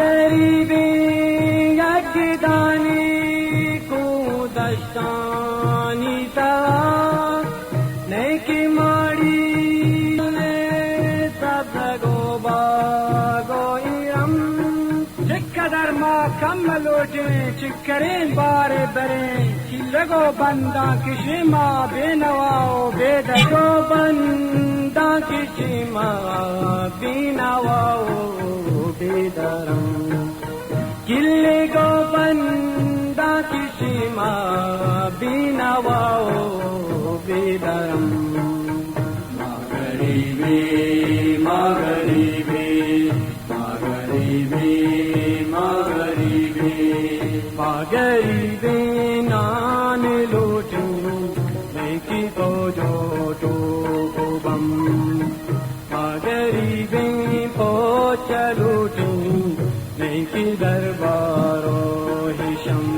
غریبیں یک دانے کو دشتانی تہا، نئے کہ ماڑی سبزگ و باگ و ایرم۔ چقدر ما کم لوٹیں، چکریں بار بریں، چلگ و بنداں کشیں ما بے نوا و بے در۔ و بنداں کشیں ما بے نوا و بے درم۔ کلے گو بنداں کشی ما بے نوا و بے درم۔ ما غریبیں، ما غریبیں، ما غریبیں، ما غریبیں۔ ما غریبیں نان لوٹیں، نئے کہ پوج و ٹوپ و بم۔ ما غریبیں پوچ لوٹیں، نئے کہ دربار و ہشم۔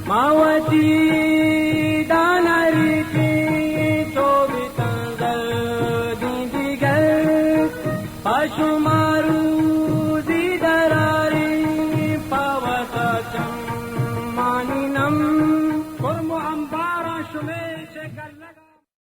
ما وتی